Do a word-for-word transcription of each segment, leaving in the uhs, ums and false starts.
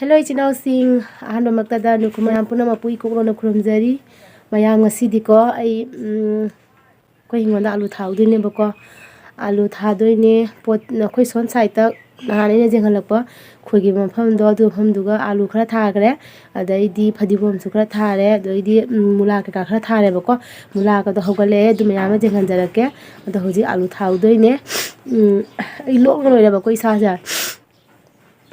Hello ꯏꯆꯤꯟ ꯏꯅꯥꯎꯁꯤꯡ, ꯑꯍꯥꯟꯕꯃꯛꯇꯗ ꯅꯈꯣꯏ ꯃꯌꯥꯝ ꯄꯨꯝꯅꯃꯛꯄꯨ ꯏꯀꯣꯛ ꯂꯣꯟꯅ ꯈꯨꯔꯨꯝꯖꯔꯤ꯫ ꯃꯌꯥꯝ, ꯉꯁꯤꯗꯤꯀꯣ ꯑꯩ, ꯎꯝ, ꯑꯩꯈꯣꯏ ꯍꯤꯡꯒꯣꯜꯗ ꯑꯥꯂꯨ ꯊꯥꯍꯧꯗꯣꯏꯅꯦꯕꯀꯣ꯫ ꯑꯥꯂꯨ ꯊꯥꯗꯣꯏꯅꯦ꯫ ꯄꯣꯠ ꯑꯩꯈꯣꯏ ꯁꯣꯝ ꯁꯥꯏꯠꯇ ꯅꯍꯥꯟ ꯑꯩꯅ ꯌꯦꯡꯍꯜꯂꯛꯄ ꯈꯣꯏꯒꯤ ꯃꯐꯝꯗꯣ, ꯑꯗꯨ ꯃꯐꯝꯗꯨꯒ ꯑꯥꯂꯨ ꯈꯔ ꯊꯥꯈ꯭ꯔꯦ꯫ ꯑꯗꯩꯗꯤ ꯐꯗꯤꯒꯣꯝꯁꯨ ꯈꯔ ꯊꯥꯔꯦ꯫ ꯑꯗꯩꯗꯤ, ꯎꯝ, ꯃꯨꯂꯥ ꯀꯩꯀꯥ ꯈꯔ ꯊꯥꯔꯦꯕꯀꯣ꯫ ꯃꯨꯂꯥꯒꯗꯣ ꯍꯧꯒꯠꯂꯛꯑꯦ꯫ ꯑꯗꯨ ꯃꯌꯥꯝ ꯑꯃ ꯌꯦꯡꯍꯟꯖꯔꯛꯀꯦ꯫ ꯑꯗꯣ ꯍꯧꯖꯤꯛ ꯑꯥꯂꯨ ꯊꯥꯍꯧꯗꯣꯏꯅꯦ꯫ ꯎꯝ, ꯑꯩ ꯂꯣꯛꯅ ꯂꯣꯏꯔꯦꯕꯀꯣ ꯏꯁꯥꯁꯦ꯫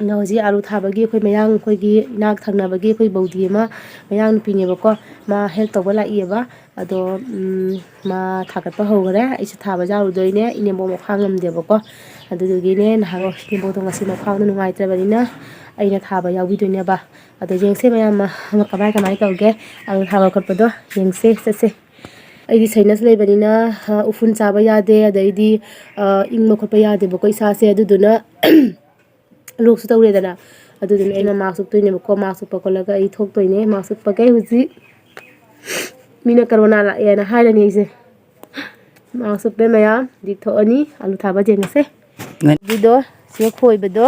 ꯑꯗꯣ ꯍꯧꯖꯤꯛ ꯑꯥꯂꯨ ꯊꯥꯕꯒꯤ ꯑꯩꯈꯣꯏ ꯃꯌꯥꯡ, ꯑꯩꯈꯣꯏꯒꯤ ꯏꯅꯥꯛ ꯊꯪꯅꯕꯒꯤ ꯑꯩꯈꯣꯏ ꯕꯧꯗꯤ ꯑꯃ, ꯃꯌꯥꯡ ꯅꯨꯄꯤꯅꯦꯕꯀꯣ, ꯃꯥ help ꯇꯧꯕ ꯂꯥꯛꯏꯑꯕ꯫ ꯑꯗꯣ, ꯎꯝ, ꯃꯥ ꯊꯥꯒꯠꯄ ꯍꯧꯈꯔꯦ꯫ ꯑꯩꯁꯨ ꯊꯥꯕ ꯌꯥꯎꯔꯨꯗꯣꯏꯅꯦ꯫ ꯏꯅꯦꯝꯕꯣꯛ ꯃꯈ꯭ꯋꯥꯡ ꯉꯝꯗꯦꯕꯀꯣ꯫ ꯑꯗꯨꯗꯨꯒꯤꯅꯦ ꯅꯍꯥꯟ ꯏꯅꯦꯝꯕꯣꯛꯇꯣ ꯉꯁꯤ ꯃꯈ꯭ꯋꯥꯡꯗꯣ ꯅꯨꯡꯉꯥꯏꯇ꯭ꯔꯕꯅꯤꯅ ꯑꯩꯅ ꯊꯥꯕ ꯌꯥꯎꯕꯤꯗꯣꯏꯅꯦꯕ꯫ ꯑꯗꯣ ꯌꯦꯡꯁꯦ ꯃꯌꯥꯝ, ꯃ-, ꯀꯃꯥꯏ ꯀꯃꯥꯏ ꯇꯧꯒꯦ ꯑꯥꯂꯨ ꯊꯥꯕ ꯈꯣꯠꯄꯗꯣ꯫ ꯌꯦꯡꯁꯦ, ꯆꯠꯁꯦ꯫ ꯑꯩꯗꯤ sinus ꯂꯩꯕꯅꯤꯅ, ꯑ, ꯎꯐꯨꯟ ꯆꯥꯕ ꯌꯥꯗꯦ, ꯑꯗꯩꯗꯤ, ꯑ, ꯏꯪꯕ ꯈꯣꯠꯄ ꯌꯥꯗꯦꯕꯀꯣ ꯏꯁꯥꯁꯦ꯫ ꯑꯗꯨꯗꯨꯅ ꯂꯣꯛꯁꯨ ꯇꯧꯔꯦꯗꯅ, ꯑꯗꯨꯗꯨꯅ ꯑꯩꯅ mask ꯎꯞꯇꯣꯏꯅꯦꯕꯀꯣ꯫ Mask ꯎꯞꯄ ꯈꯣꯠꯂꯒ ꯑꯩ ꯊꯣꯛꯇꯣꯏꯅꯦ꯫ Mask ꯎꯞꯄꯒꯦ ꯍꯧꯖꯤꯛ꯫ ꯃꯤꯅ corona ꯂꯥꯛꯑꯦꯅ ꯍꯥꯏꯔꯅꯤ ꯑꯩꯁꯦ꯫ Mask ꯎꯞꯄꯦ ꯃꯌꯥꯝ, ꯍꯧꯖꯤꯛ ꯊꯣꯛꯑꯅꯤ ꯑꯥꯂꯨ ꯊꯥꯕ ꯌꯦꯡꯉꯁꯦ꯫ ꯑꯗꯨꯗꯣ, ꯁꯤꯒ ꯈꯣꯏꯕꯗꯣ,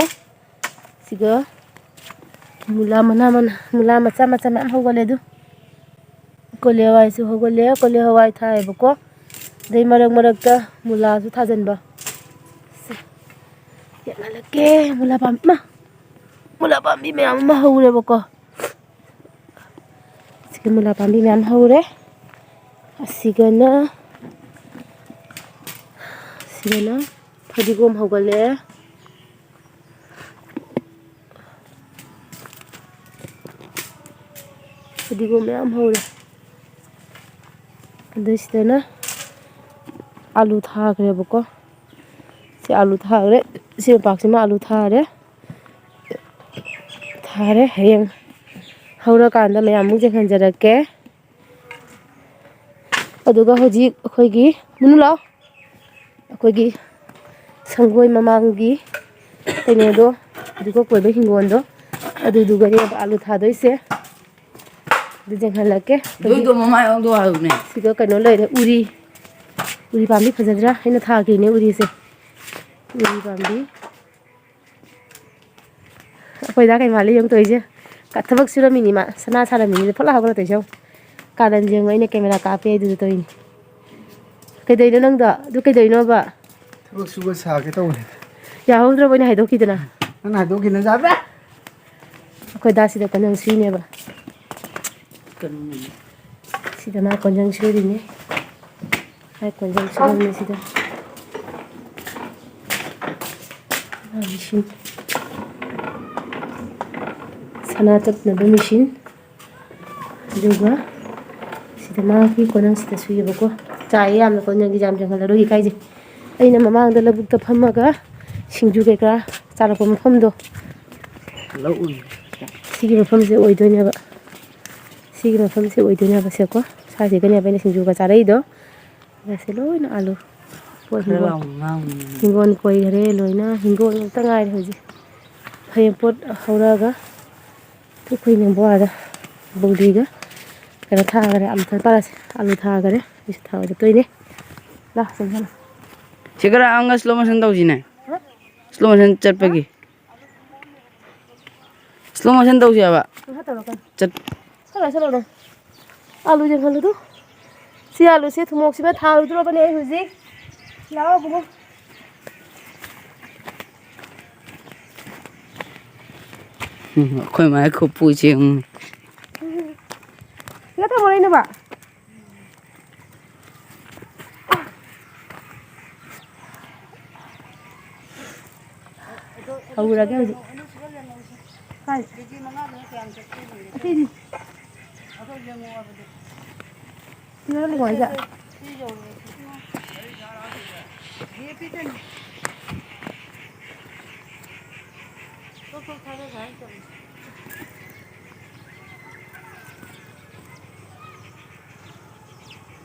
ꯁꯤꯒ ꯃꯨꯂꯥ ꯃꯅꯥ, ꯃꯅꯥ, ꯃꯨꯂꯥ ꯃꯆꯥ ꯃꯆꯥ ꯃꯌꯥꯝ ꯍꯧꯒꯠꯂꯦ ꯑꯗꯨ꯫ ꯀꯣꯂꯤ ꯍꯋꯥꯏꯁꯨ ꯍꯧꯒꯠꯂꯦ, ꯀꯣꯂꯤ ꯍꯋꯥꯏ ꯊꯥꯏꯌꯦꯕꯀꯣ꯫ ꯑꯗꯩ ꯃꯔꯛ ꯃꯔꯛꯇ ꯃꯨꯂꯥꯁꯨ ꯊꯥꯖꯤꯟꯕ꯫ ꯁꯦ, ꯌꯦꯡꯍꯜꯂꯛꯀꯦ, ꯃꯨꯂꯥ ꯄꯥꯝꯕꯤ, ꯃꯥ! ꯃꯨꯂꯥ ꯄꯥꯝꯕꯤ ꯃꯌꯥꯝ ꯑꯃ ꯍꯧꯔꯦꯕꯀꯣ꯫ ꯁꯤꯒꯤ ꯃꯨꯂꯥ ꯄꯥꯝꯕꯤ ꯃꯌꯥꯝ ꯍꯧꯔꯦ꯫ ꯑꯁꯤꯒꯅ, ꯑꯁꯤꯒꯅ ꯐꯗꯤꯒꯣꯝ ꯍꯧꯒꯠꯂꯛꯑꯦ꯫ ꯐꯗꯤꯒꯣꯝ ꯃꯌꯥꯝ ꯍꯧꯔꯦ꯫ ꯑꯗꯩ ꯁꯤꯗꯅ ꯑꯥꯂꯨ ꯊꯥꯈ꯭ꯔꯦꯕꯀꯣ꯫ ꯁꯤ ꯑꯥꯂꯨ ꯊꯥꯈ꯭ꯔꯦ꯫ ꯁꯤ ꯃꯄꯥꯛꯁꯤꯃ ꯑꯥꯂꯨ ꯊꯥꯔꯦ꯫ ꯊꯥꯔꯦ꯫ ꯍꯌꯦꯡ ꯍꯧꯔꯀꯥꯟꯗ ꯃꯌꯥꯝ ꯑꯃꯨꯛ ꯌꯦꯡꯍꯟꯖꯔꯛꯀꯦ꯫ ꯑꯗꯨꯒ ꯍꯧꯖꯤꯛ ꯑꯩꯈꯣꯏꯒꯤ, ꯃꯨꯅꯨ ꯂꯥꯎ꯫ ꯑꯩꯈꯣꯏꯒꯤ ꯁꯪꯒꯣꯏ ꯃꯃꯥꯡꯒꯤ ꯀꯩꯅꯣꯗꯣ, ꯑꯗꯨꯒ ꯀꯣꯏꯕ ꯍꯤꯡꯒꯣꯜꯗꯣ, ꯑꯗꯨꯗꯨꯒꯅꯦꯕ ꯑꯥꯂꯨ ꯊꯥꯗꯣꯏꯁꯦ꯫ ꯑꯗꯨ ꯌꯦꯡꯍꯜꯂꯛꯀꯦ꯫ ꯑꯗꯨꯏꯗꯣ ꯃꯃꯥꯏ ꯑꯣꯟꯗꯣꯛ ꯍꯥꯏꯕꯅꯦ꯫ ꯁꯤꯗ ꯀꯩꯅꯣ ꯂꯩꯔꯦ, ꯎꯔꯤ꯫ ꯎꯔꯤ ꯄꯥꯝꯕꯤ ꯐꯖꯗ꯭ꯔꯥ? ꯑꯩꯅ ꯊꯥꯈꯤꯅꯦ ꯎꯔꯤꯁꯦ꯫ ꯎꯔꯤ ꯄꯥꯝꯕꯤ꯫ ꯑꯩꯈꯣꯏꯗ ꯀꯩ ꯃꯥꯜꯂꯦ ꯌꯦꯡꯉꯨ ꯇꯧꯔꯤꯁꯦ꯫ ꯀ-, ꯊꯕꯛ ꯁꯨꯔꯝꯃꯤꯅꯤ ꯃꯥ꯫ ꯁꯅꯥ ꯁꯥꯔꯝꯃꯤꯅꯤꯅ ꯐꯠ ꯂꯥꯎ ꯍꯧꯒꯠꯂꯛꯇꯣꯏꯁꯦ ꯌꯦꯡꯉꯨ꯫ ꯀꯥꯔꯟꯁꯦ ꯌꯦꯡꯉꯨ, ꯑꯩꯅ ꯀꯦꯃꯦꯔꯥ ꯀꯥꯞꯄꯦ ꯍꯥꯏꯗꯨꯗ ꯇꯧꯔꯤꯅꯤ꯫ ꯀꯩꯗꯧꯔꯤꯅꯣ ꯅꯪꯗꯣ? ꯑꯗꯨ ꯀꯩꯗꯧꯔꯤꯅꯣꯕ? ꯊꯕꯛ ꯁꯨꯕ ꯁꯥꯒꯦ ꯇꯧꯕꯅꯦ꯫ ꯌꯥꯍꯧꯗ꯭ꯔꯕ ꯑꯩꯅ ꯍꯥꯏꯗꯣꯛꯈꯤꯗꯅ? ꯅꯪꯅ ꯍꯥꯏꯗꯣꯛꯈꯤꯗꯅ ꯌꯥꯗ꯭ꯔꯦ꯫ ꯑꯩꯈꯣꯏ ꯗꯥꯁꯤꯗ ꯀꯣꯟꯖꯪ ꯁꯨꯏꯅꯦꯕ꯫ ꯀꯩꯅꯣꯅꯦ꯫ ꯁꯤꯗ ꯃꯥ ꯀꯣꯟꯖꯪ ꯁꯨꯔꯤꯅꯦ꯫ ꯃꯥ ꯀꯣꯟꯖꯪ ꯁꯨꯔꯝꯃꯦ ꯁꯤꯗ꯫ ꯃꯥ ꯃꯤꯁꯤꯟ꯫ ꯁꯅꯥ ꯇꯞꯅꯕ ꯃꯤꯁꯤꯟ꯫ ꯑꯗꯨꯒ ꯁꯤꯗ ꯃꯥꯒꯤ ꯀꯣꯟꯖꯪꯁꯤꯗ ꯁꯨꯏꯌꯦꯕꯀꯣ꯫ ꯆꯥꯏꯌꯦ ꯌꯥꯝꯅ ꯀꯣꯟꯖꯪꯒꯤ ꯌꯥꯝ ꯌꯥꯝꯍꯜꯂꯔꯣꯏꯒꯦ ꯀꯥꯏꯁꯦ꯫ ꯑꯩꯅ ꯃꯃꯥꯡꯗ ꯂꯧꯕꯨꯛꯇ ꯐꯝꯃꯒ ꯁꯤꯡꯖꯨ ꯀꯩꯀꯥ ꯆꯥꯔꯛꯄ ꯃꯐꯝꯗꯣ꯫ ꯂꯧ ꯎꯏ꯫ ꯁꯤꯒꯤ ꯃꯐꯝꯁꯦ ꯑꯣꯏꯗꯣꯏꯅꯦꯕ꯫ ꯁꯤꯒꯤ ꯃꯐꯝꯁꯦ ꯑꯣꯏꯗꯣꯏꯅꯦꯕ ꯁꯦꯀꯣ꯫ ꯁ꯭ꯋꯥꯏꯁꯤꯗꯅꯦꯕ ꯑꯩꯅ ꯁꯤꯡꯖꯨꯒ ꯆꯥꯔꯛꯏꯗꯣ꯫ ꯁꯦ ꯂꯣꯏꯅ ꯑꯥꯂꯨ꯫ ꯄꯣꯠ ꯈꯔ ꯍꯤꯡꯒꯣꯜ, ꯂꯥꯎꯅ ꯉꯥꯡꯉꯨꯅꯦ꯫ ꯍꯤꯡꯒꯣꯜ ꯀꯣꯏꯈꯔꯦ ꯂꯣꯏꯅ꯫ ꯍꯤꯡꯒꯣꯜ ꯉꯥꯛꯇ ꯉꯥꯏꯔꯦ ꯍꯧꯖꯤꯛ꯫ ꯐꯌꯦꯡ ꯄꯣꯠ ꯍꯧꯔꯛꯑꯒ ꯑꯩꯈꯣꯏ ꯅꯦꯝꯕꯣꯛ ꯑꯥꯗ ꯕꯧꯗꯤꯒ ꯀꯩꯅꯣ ꯊꯥꯈꯔꯦ, ꯑꯃꯨꯛꯇꯪ ꯄꯥꯜꯂꯁꯦ꯫ ꯑꯥꯂꯨ ꯊꯥꯈꯔꯦ꯫ ꯑꯩꯁꯨ ꯊꯥꯕ ꯆꯠꯇꯣꯏꯅꯦ꯫ ꯂꯥ, ꯆꯪꯁꯤꯜꯂꯣ꯫ ꯁꯤ ꯈꯔ ꯑꯃꯒ slow motion ꯇꯧꯁꯤꯅꯦ꯫ ꯍꯥ? Slow motion ꯆꯠꯄꯒꯤ꯫ Slow motion ꯇꯧꯁꯤ ꯍꯥꯏꯕ꯫ ꯉꯥꯏꯍꯥꯛ ꯇꯧꯔꯛꯀꯅꯤ꯫ ꯆꯠ- ꯆꯠꯂꯣ, ꯆꯠꯂꯣ ꯅꯪ꯫ ꯑꯥꯂꯨꯁꯦ ꯈꯜꯂꯨ ꯇꯨ꯫ ꯁꯤ ꯑꯥꯂꯨꯁꯦ ꯊꯨꯝꯃꯣꯛꯁꯤꯃ ꯊꯥꯔꯨꯗ꯭ꯔꯣꯕꯅꯦ ꯑꯩ ꯍꯧꯖꯤꯛ꯫ ꯂꯥꯛꯑꯣ ꯏꯕꯨꯡꯉꯣ꯫ ꯎꯝ, ꯑꯩꯈꯣꯏ ꯃꯥꯏ ꯈꯨꯄꯨꯁꯦ ꯌꯦꯡꯉꯨꯅꯦ꯫ ꯁꯤꯗ ꯊꯝꯃꯣ ꯂꯩꯅꯕ꯫ ꯍꯧꯔꯒꯦ ꯍꯧꯖꯤꯛ꯫ ꯀꯥꯏ? ꯑꯇꯩꯗꯤ? ꯁꯤꯗ ꯂꯩꯉꯣ ꯍꯥꯏꯁꯦ?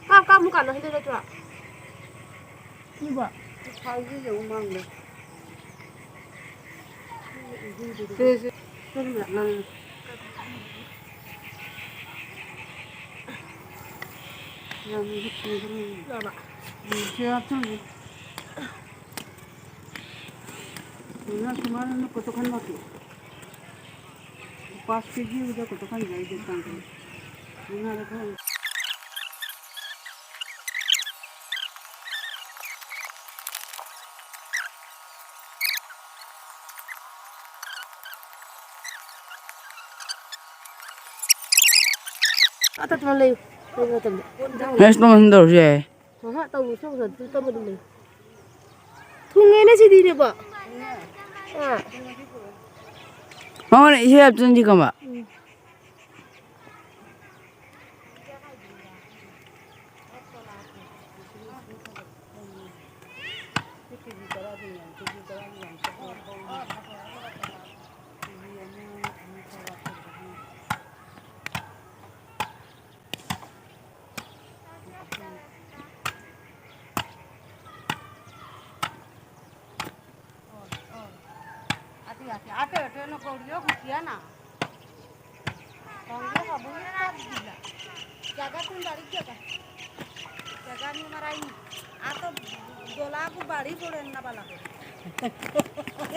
ꯀꯥꯞ ꯀꯥꯞ ꯃꯨꯛ ꯀꯥꯟꯅ ꯍꯟꯗꯣꯏ ꯅꯠꯇ꯭ꯔꯣ? ꯁꯤꯕꯣ? ꯁꯦ, ꯁꯦ꯫ ꯌꯥꯝꯅ ꯍꯤꯞꯄꯤꯗꯨꯅꯤ꯫ ꯂꯥꯛꯑꯕ? ꯎꯝ, ꯁꯤ ꯍꯥꯞꯆꯤꯜꯂꯨ꯫ ꯁꯨꯃꯥꯏꯅ, ꯁꯨꯃꯥꯏꯅ ꯅꯞꯄ ꯇꯣꯛꯍꯟꯕ꯫ ꯄꯥꯁ ꯀꯦꯖꯤ ꯑꯃꯗ ꯀꯣꯠꯇ ꯈꯟꯖꯩ ꯑꯩꯗꯤ ꯇꯥꯡ ꯇꯔꯨꯛ꯫ ꯃꯉꯥꯗ ꯈꯔ ꯑꯇꯠꯇꯅ ꯂꯩꯌꯨ꯫ ꯂꯩꯕ ꯃꯇꯝꯗ꯫ ꯑꯦ, slow motion ꯇꯧꯔꯁꯨ ꯌꯥꯏ꯫ ꯑꯍ, ꯇꯧꯔꯨ, slow motion ꯇꯞꯅ ꯑꯗꯨꯝ ꯂꯩꯌꯨ꯫ ꯊꯨꯡꯉꯦꯅꯦ ꯁꯤꯗꯤꯅꯦꯀꯣ꯫ ꯑꯥ꯫ ꯃꯉꯣꯟꯗ ꯏꯁꯩ ꯍꯥꯞꯆꯤꯟꯁꯤ ꯈꯪꯕ? ꯎꯝ꯫ सगळं हबून काढ दिला. जगातून बारीक जगा. जगाने मराई. आता डोला को बारी सोडेन ना बाला.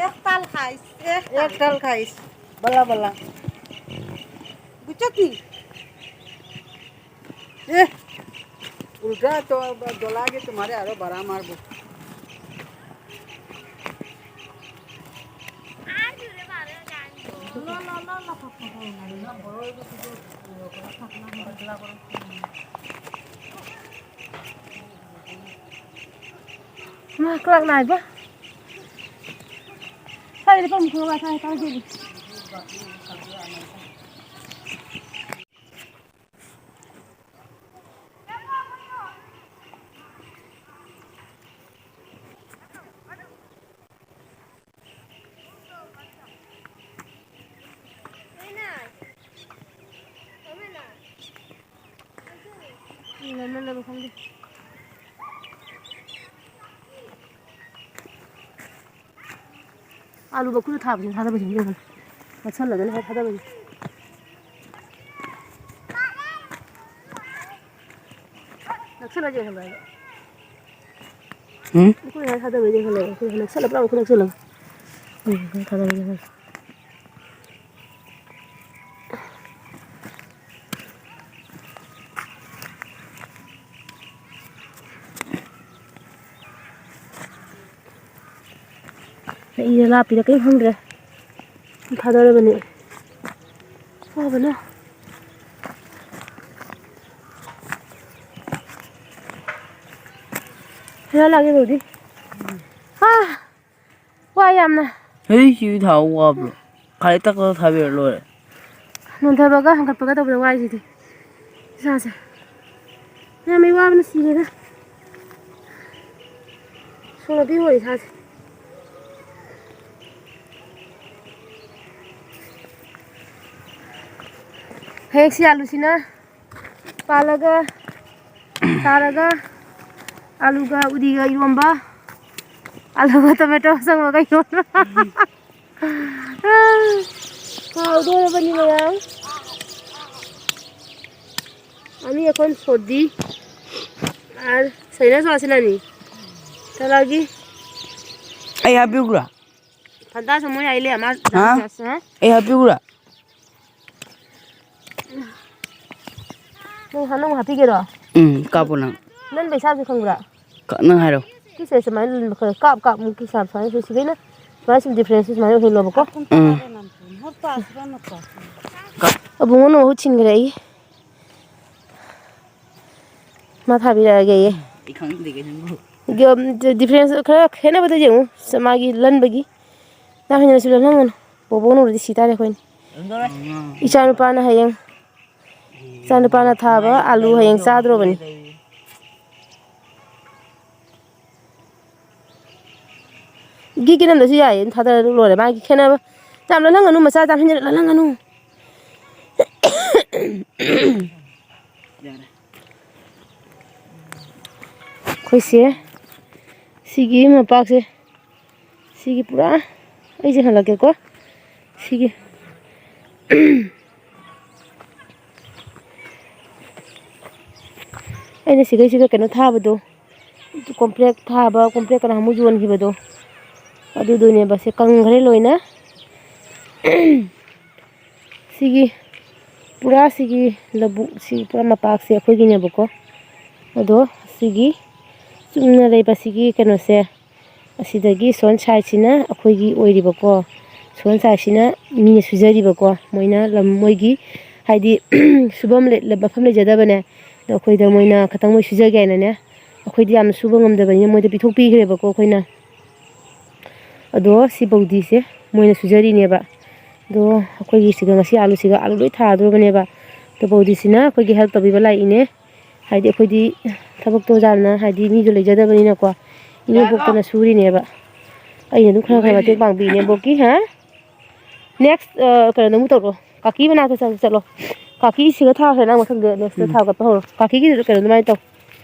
एक ताल खाईस, एक ताल. एक ताल खाईस. बल्ला, बल्ला. गुचत नहीं. ए, उल्टा तो डोला के तुम्हारे आरो बड़ा मार बो. ꯃꯥ ꯀ꯭ꯂꯥꯛ ꯅꯥꯏꯕ꯫ ꯁ꯭ꯋꯥꯏꯗ ꯄꯝ ꯈꯣꯡ ꯉꯁꯥꯏ ꯇꯥꯒꯦ꯫ ꯑꯥꯂꯨ ꯃꯀꯨꯗ ꯊꯥꯕꯁꯤꯅ ꯊꯥꯗꯕꯁꯤꯅ ꯌꯦꯡꯉꯨ꯫ ꯅꯛꯁꯜꯂꯒꯅ ꯍꯦꯛ ꯊꯥꯗꯕꯁꯦ꯫ ꯅꯛꯁꯜꯂ ꯌꯦꯡꯍꯜꯂꯣ ꯍꯥꯏꯕ꯫ ꯎꯝ? ꯃꯈꯨꯠ ꯍꯦꯛ ꯊꯥꯗꯕ ꯌꯦꯡꯍꯜꯂꯣ꯫ ꯃꯈꯨꯠ ꯅꯛꯁꯜꯂ, ꯄꯨꯔꯥ ꯃꯈꯨꯠ ꯅꯛꯁꯜꯂꯒ꯫ ꯎꯝ, ꯊꯥꯗꯕ ꯌꯦꯡꯍꯜꯂꯣ꯫ ꯑꯩꯁꯦ ꯂꯥꯞꯄꯤꯔ ꯀꯔꯤꯝ ꯈꯪꯗ꯭ꯔꯦ꯫ ꯊꯥꯗꯔꯕꯅꯤ꯫ ꯋꯥꯕꯅ꯫ ꯍꯦꯔꯥ ꯂꯥꯛꯑꯦ ꯕꯧꯗꯤ꯫ ꯑꯥ! ꯋꯥꯏ ꯌꯥꯝꯅ꯫ ꯍꯩ, ꯁꯤ ꯊꯥꯕ ꯋꯥꯕ꯭ꯔꯣ? ꯈꯥꯏ ꯇꯛ ꯇꯛ ꯊꯥꯕꯤꯔ ꯂꯣꯏꯔꯦ꯫ ꯅꯣꯟꯊꯕꯒ ꯍꯪꯒꯠꯄꯒ ꯇꯧꯕꯗ ꯋꯥꯏꯁꯤꯗꯤ ꯏꯁꯥꯁꯦ꯫ ꯌꯥꯝꯃꯦ, ꯋꯥꯕꯅ ꯁꯤꯔꯦꯗ꯫ ꯁꯣꯔꯗꯤ ꯍꯣꯔꯦ ꯏꯁꯥꯁꯦ꯫ ꯍꯌꯦꯡ ꯁꯤ ꯑꯂꯨꯁꯤꯅ ꯄꯥꯜꯂꯒ, ꯇꯥꯔꯒ, ꯑꯂꯨꯒ ꯎꯇꯤꯒ ꯏꯔꯣꯝꯕ, ꯑꯂꯨꯒ tomato ꯑꯁꯪꯕꯒ ꯏꯔꯣꯝꯕ꯫ ꯍꯥꯎꯗꯣꯔꯕꯅꯤ ꯃꯌꯥꯝ꯫ আমি এখন সর্দি আর সাইনাস আছে নানি। তার আগে ꯑꯩ ꯍꯥꯞꯄꯤꯎꯔꯥ? ꯐꯟꯗꯥꯁꯨ ꯃꯣꯏ ꯑꯩ ꯂꯩ ꯑꯃ ꯍꯥ? ꯗꯥꯟꯁ ꯀ꯭ꯂꯥꯁ, ꯍꯥ? ꯑꯩ ꯍꯥꯞꯄꯤꯎꯔꯥ? ꯅꯪ ꯍꯥ-, ꯅꯪ ꯍꯥꯞꯄꯤꯒꯦꯔꯣ? ꯎꯝ, ꯀꯥꯞꯄꯣ ꯅꯪ꯫ ꯅꯪ ꯄꯩꯁꯥꯁꯨ ꯈꯪꯕ꯭ꯔꯥ? ꯀ-, ꯅꯪ ꯍꯥꯏꯔꯣ꯫ ꯁꯤꯁꯦ ꯁꯨꯃꯥꯏꯅ ꯈꯔ ꯀꯥꯞ ꯀꯥꯞ ꯃꯨꯛꯀꯤ ꯁꯥꯞ ꯁꯨꯃꯥꯏꯅ ꯁꯤ ꯁꯤꯒꯩꯅ ꯁꯨꯃꯥꯏꯅ ꯁꯨꯝ difference ꯁꯨꯃꯥꯏꯅ ꯑꯣꯏꯍꯜꯂꯣꯕꯀꯣ꯫ ꯎꯝ꯫ ꯑꯕꯨꯡꯉꯣꯅ ꯃꯍꯨꯠ ꯁꯤꯟꯈ꯭ꯔꯦ ꯑꯩꯒꯤ꯫ ꯃꯥ ꯊꯥꯕꯤꯔꯛꯑꯒꯦꯌꯦ꯫ ꯑꯩ ꯈꯪꯗꯦ ꯀꯩꯅꯣ꯫ ꯒ-, difference ꯈꯔ ꯈꯦꯠꯅꯕꯗ ꯌꯦꯡꯉꯨ꯫ ꯁ-, ꯃꯥꯒꯤ ꯂꯟꯕꯒꯤ꯫ ꯅꯪ ꯍꯦꯟꯅꯁꯨ ꯂꯜꯍꯟꯒꯅꯨ꯫ ꯕꯣꯕꯣꯅ ꯎꯔꯗꯤ ꯁꯤ ꯇꯥꯔꯦ ꯑꯩꯈꯣꯏꯅꯤ꯫ ꯏꯆꯥꯅꯨꯄꯥꯅ ꯍꯌꯦꯡ, ꯏꯆꯥꯅꯨꯄꯥꯅ ꯊꯥꯕ ꯑꯂꯨ ꯍꯌꯦꯡ ꯆꯥꯗ꯭ꯔꯣꯕꯅꯤ꯫ ꯒꯤ ꯀꯤꯅꯝꯗꯁꯨ ꯌꯥꯏꯌꯦ, ꯊꯥꯗꯔ ꯂꯣꯏꯔꯦ꯫ ꯃꯥꯒꯤ ꯈꯦꯠꯅꯕ ꯌꯥꯝ ꯂꯜꯍꯟꯒꯅꯨ, ꯃꯆꯥ ꯌꯥꯝ ꯍꯦꯟꯖꯤꯟꯅ ꯂꯜꯍꯟꯒꯅꯨ꯫ ꯌꯥꯔꯦ꯫ ꯑꯩꯈꯣꯏꯁꯦ ꯁꯤꯒꯤ ꯃꯄꯥꯛꯁꯦ, ꯁꯤꯒꯤ ꯄꯨꯔꯥ, ꯑꯩꯁꯦ ꯍꯜꯂꯛꯀꯦꯀꯣ꯫ ꯁꯤꯒꯤ ꯑꯩꯅ ꯁꯤꯈꯩꯁꯤꯒ ꯀꯩꯅꯣ ꯊꯥꯕꯗꯣ, ꯀꯣꯝꯄ꯭ꯔꯦꯛ ꯊꯥꯕ, ꯀꯣꯝꯄ꯭ꯔꯦꯛ ꯀꯅꯥ ꯑꯃꯨꯛ ꯌꯣꯟꯈꯤꯕꯗꯣ, ꯑꯗꯨꯗꯨꯅꯦꯕ꯫ ꯁꯦ ꯀꯪꯈ꯭ꯔꯦ ꯂꯣꯏꯅ꯫ ꯁꯤꯒꯤ ꯄꯨꯔꯥ ꯁꯤꯒꯤ ꯂꯧꯕꯨꯛꯁꯤ ꯄꯨꯔꯥ ꯃꯄꯥꯛꯁꯦ ꯑꯩꯈꯣꯏꯒꯤꯅꯦꯕꯀꯣ꯫ ꯑꯗꯣ ꯁꯤꯒꯤ ꯆꯨꯝꯅ ꯂꯩꯕ ꯁꯤꯒꯤ ꯀꯩꯅꯣꯁꯦ, ꯑꯁꯤꯗꯒꯤ ꯁꯣꯝ ꯁꯥꯏꯠꯁꯤꯅ ꯑꯩꯈꯣꯏꯒꯤ ꯑꯣꯏꯔꯤꯕꯀꯣ, ꯁꯣꯝ ꯁꯥꯏꯠꯁꯤꯅ ꯃꯤꯅ ꯁꯨꯖꯔꯤꯕꯀꯣ, ꯃꯣꯏꯅ ꯂꯝ ꯃꯣꯏꯒꯤ ꯍꯥꯏꯗꯤ ꯁꯨꯐꯝ ꯂꯩ-, ꯃꯐꯝ ꯂꯩꯖꯗꯕꯅꯦ꯫ ꯑꯗꯣ ꯑꯩꯈꯣꯏꯗ ꯃꯣꯏꯅ ꯈꯇꯪ ꯃꯣꯏ ꯁꯨꯖꯒꯦ ꯍꯥꯏꯅꯅꯦ, ꯑꯩꯈꯣꯏꯗꯤ ꯌꯥꯝꯅ ꯁꯨꯕ ꯉꯝꯗꯕꯅꯤꯅ ꯃꯣꯏꯗ ꯄꯤꯊꯣꯛꯄꯤꯈ꯭ꯔꯦꯕꯀꯣ ꯑꯩꯈꯣꯏꯅ꯫ ꯑꯗꯣ ꯁꯤ ꯕꯧꯗꯤꯁꯦ ꯃꯣꯏꯅ ꯁꯨꯖꯔꯤꯅꯦꯕ꯫ ꯑꯗꯣ ꯑꯩꯈꯣꯏꯒꯤ ꯁꯤꯗ ꯉꯁꯤ ꯑꯥꯂꯨꯁꯤꯒ ꯑꯥꯂꯨ ꯂꯣꯏ ꯊꯥꯗꯣꯔꯕꯅꯦꯕ꯫ ꯑꯗꯣ ꯕꯧꯗꯤꯁꯤꯅ ꯑꯩꯈꯣꯏꯒꯤ ꯍꯦꯜꯞ ꯇꯧꯕꯤꯕ ꯂꯥꯛꯏꯅꯦ꯫ ꯍꯥꯏꯗꯤ ꯑꯩꯈꯣꯏꯗꯤ ꯊꯕꯛꯇꯣ ꯌꯥꯝꯅ ꯍꯥꯏꯗꯤ ꯃꯤꯗꯣ ꯂꯩꯖꯗꯕꯅꯤꯅꯀꯣ, ꯏꯅꯦꯝꯕꯣꯛꯇꯅ ꯁꯨꯔꯤꯅꯦꯕ꯫ ꯑꯩꯅ ꯑꯗꯨꯝ ꯈꯔ ꯈꯔ ꯃꯇꯦꯡ ꯄꯥꯡꯕꯤ ꯏꯅꯦꯝꯕꯣꯛꯀꯤ꯫ ꯍꯥ? ꯅꯦꯛꯁ, ꯑ, ꯀꯩꯅꯣꯗꯣ ꯑꯃꯨꯛ ꯇꯧꯔꯣ꯫ ꯀꯥꯀꯤ ꯃꯅꯥꯛꯇ ꯆꯠ-, ꯆꯠꯂꯣ꯫ ꯀꯥꯀꯤ ꯁꯤꯒ ꯊꯥꯈ꯭ꯔꯦ, ꯅꯪ ꯃꯊꯪꯗ ꯅꯦꯛꯁꯇ ꯎꯝ꯫ ꯊꯥꯒꯠꯄ ꯍꯧꯔꯣ꯫ ꯀꯥꯀꯤꯒꯤꯁꯨ ꯀꯩꯅꯣ ꯑꯗꯨꯃꯥꯏꯅ ꯇꯧ꯫